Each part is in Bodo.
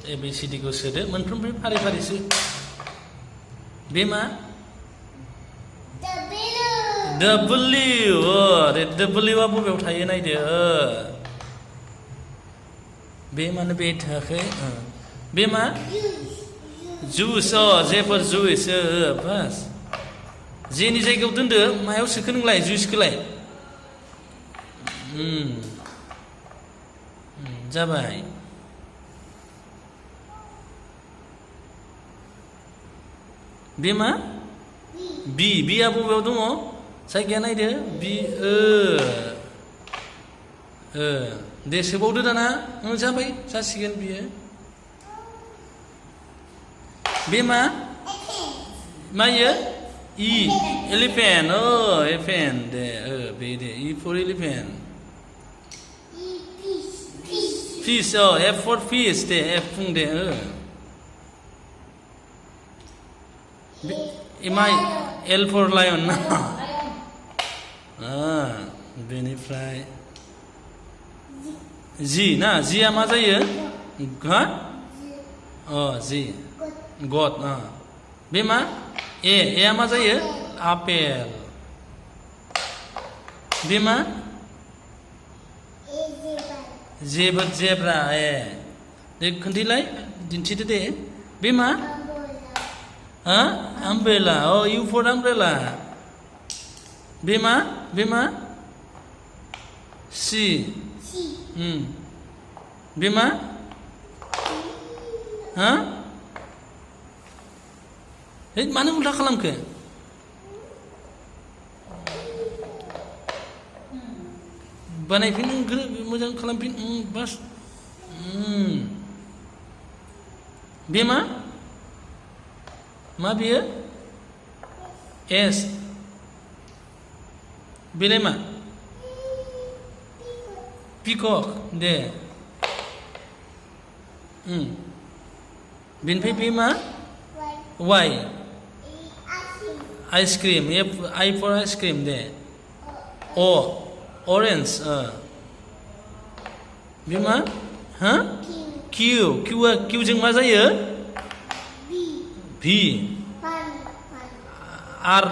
ABCD खौ सोदो मोनफ्रोमबो फारि फारि सो बे मा W रे W आ बबेयाव थायो नायदो बे माने बे थाखै बे मा जुस J for जुस बास जेनि जायगायाव दोनदो मायाव सोखो नोंलाय जुसखौलाय जाबाय बे मा B आ बबेयाव दङ जायगाया नायदो B दे सोबावदो दाना जाबाय जासिगोन बियो बे मा मायो E elephant elephant दे बे दे E for elephant fish F for fish Day F बुं दे इमाय L for lion ना बेनिफ्राय G ना G आ मा जायो हा G God बे मा A आ मा जायो आपेल बे मा जेब्रा दे खोन्थैलाय दिन्थिदो दे बे मा umbrella U for umbrella बे मा C बे मा मानो उल्था खालामखो बानायफिन मोजां खालामफिन बास बे मा बियो S बेलाय मा पिकक दे बेनिफ्राय बे मा Y ice cream I for ice cream Day O orange बे मा Q जों मा जायो V R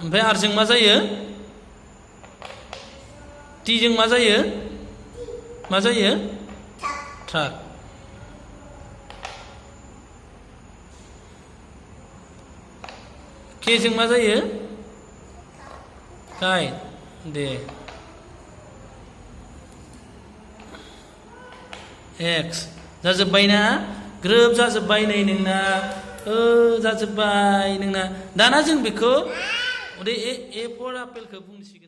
ओमफ्राय R जों मा जायो T जों मा जायो ट्राक K जों मा जायो काइट दे X जाजोब्बायना ग्रोब जाजोब्बाय नै नोंना जाजोब्बाय नोंना दाना जों बेखौ A for आपेलखौ बुंसिगोन